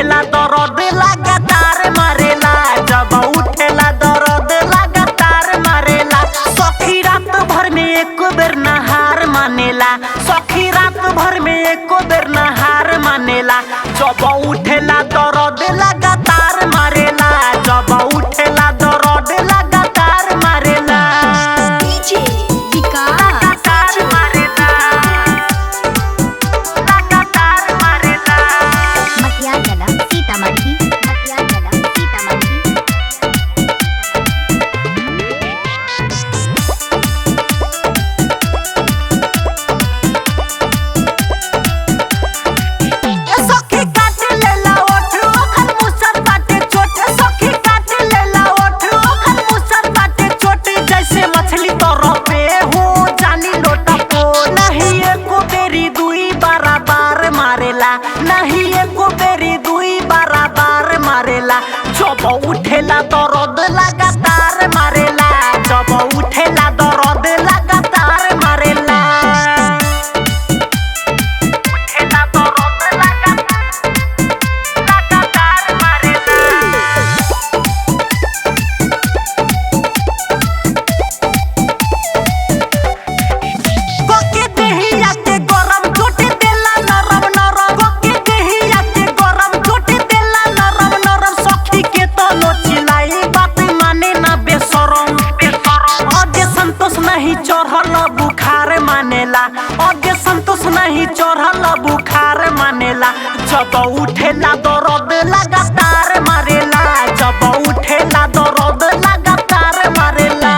उठेला दर्द लगातार मारेला, जब उठेला दर्द लगातार मारेला। सखी रात भर में एक बेर नहार मानेला, सखी रात भर में एक बेर नहार मानेला। जब उठेला दर्द लगातार मारेला, जब उठेला दर्द लगातार मारेला। डीजे विकास लगातार मारेला, लगातार मारेला। मटियागला सीतामढ़ी, मटियागला सीतामढ़ी। सखी काट लेला ओठ ओखर मुसर बाटे छोट, सखी काट लेला ओठ ओखर मुसर बाटे छोट। जैसे मछली तड़पे हो जानी लोटा पो, नहीं एको बेरी दुई बराबर मारेला, नहीं एको बेरी दुई बराबर मारेला। जब उठेला दर्द लगातार मारेला, जब उठेला दर्द लगातार मारेला। उठेला दर्द लगातार मारेला। गोके देहिया के गरम चोट देला नरम नरम, गोके देहिया के गरम चोट देला नरम नरम। सखी के तनो चिलाई बात माने ना बेशरम, अगे संतोष नहीं चढ़ल बुखार मानेला, अगे संतोष नहीं चढ़ल बुखार मानेला। जब उठेला दर्द लगातार मारेला, जब उठेला दर्द लगातार मारेला।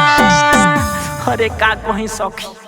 अरे का कहीं सखी।